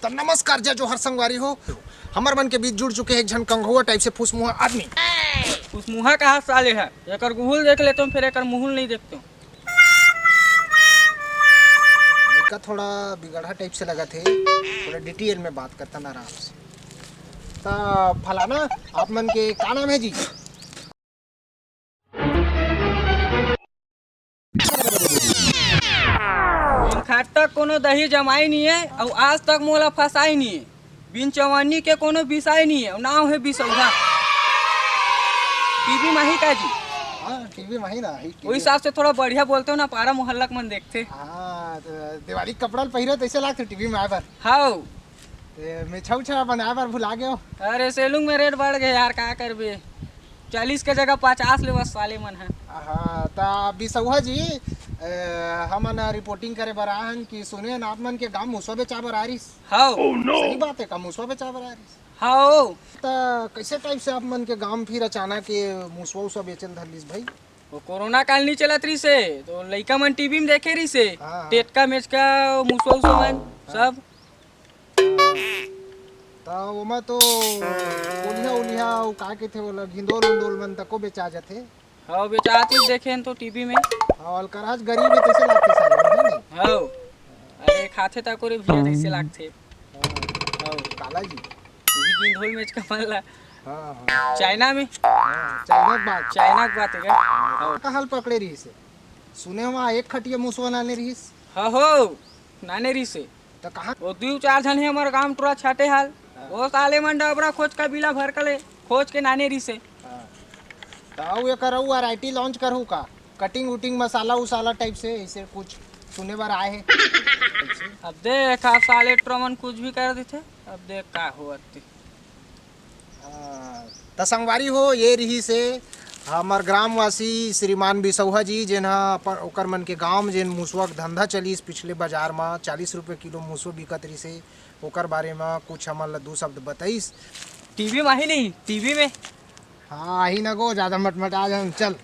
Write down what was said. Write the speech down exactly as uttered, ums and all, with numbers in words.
नमस्कार, जय जोहार संगवारी हो। हमर मन के बीच जुड़ चुके हे एक झन कंघुआ टाइप से फुसमुहा आदमी। फुसमुहा कहा साले हे, एकर गुहुल देख लेते हो, फिर एकर मुहुल नहीं देखते हो। लइका थोड़ा बिगड़हा टाइप से लगत हे, थोड़ा डिटेल में बात करता ना आराम से। त फलाना, आप मन के का नाम हे जी? दिन खाट तक कोनो दही जमाई नहीं है, अउ आज तक मोला फंसाई नहीं है। बिन चवन्नी के कोनो बिसाई नहीं है, नाव है बिसौहा। टीवी माही का जी? हाँ, टीवी माही ना, ही टीवी। वही हिसाब से थोड़ा बढ़िया बोलते हो ना, पारा मोहल्ला के मन देखते। हाँ, त दिवाली के कपड़ा ल पहिरे तैसे लागथे टीवी में आए बर। हाव। ते मेछा उछा बनाए बर भुला गयो। अरे सेलूंग में रेट बढ़ गए यार, का करबे? चालीस के जगह पचास लेवस साले मन ह। हाँ, त बिसौहा जी, ए, हमन रिपोर्टिंग करे बर आए हन कि सुने हन आप मन के गांव मुसवा बेचा बर आ रहिस। हाव। सही बात है, का मुसवा बेचा बर आ रहिस? हाव। त कैसे टाइप से आप मन के गांव फिर अचानक ये मुसवा उसवा बेचन धर लिस भाई? वो कोरोना काल नहीं चलत रहिस हे, तो लइका मन टीवी में देखे रहिस हे। हाँ, हाँ। टेटका मेचका, मुसवा उसवा मन, हाँ। सब। त ओमा तो कोलिहा उलिहा, वो का कहिथे, ओला घिंदोल उंदोल मन तको बेचा जाथे। हाँ, बेचात ही देखे हन तो टीवी में। हाँ, अलकरहच गरीब हे, तैसे लागथे साले मन, है नहीं? हाँ। अरे, खाथे तको रे भैया, तैसे लागथे। हाँ। हाँ। काला जी। ये घिंदोल मेचका मन ला। हाँ, हाँ। चाइना में? हाँ, चाइना के बात। चाइना के बात है क्या? हाँ। का हाल पकड़े रहिस हे? सुने हुआ एक खटिया मुसवा नाने रहिस। हाँ हो, नाने रहिस हे। त कहाँ? वो दू चार झन हे हमर गांव टोला छाटे हाल। हाँ। वो साले मन डबरा खोज का बिला भर के ले, खोज के नाने रहिस हे। हाँ। त अउ एकर अउ वैरायटी लॉन्च करहू का? कटिंग उटिंग, मसाला उसाला टाइप से, ऐसे कुछ सुने बर आए हे। अब देख, आप साले टोरा मन कुछ भी कर देथे, अब देख का होवत हे। हाँ, त संगवारी हो, ये रहिस हे हमर ग्रामवासी श्रीमान बिसौहा जी, जेन ह अपन, ओकर मन के गांव में जेन मुसवा के धंधा चलिस पिछले बाजार म, चालीस रुपये किलो मुसवा बिकत रहिस हे, ओकर बारे म कुछ हमन ल दू शब्द बताइस। टीवी में ही नहीं, टीवी में। हाँ, आही न गो, ज्यादा मटमटा जान, चल।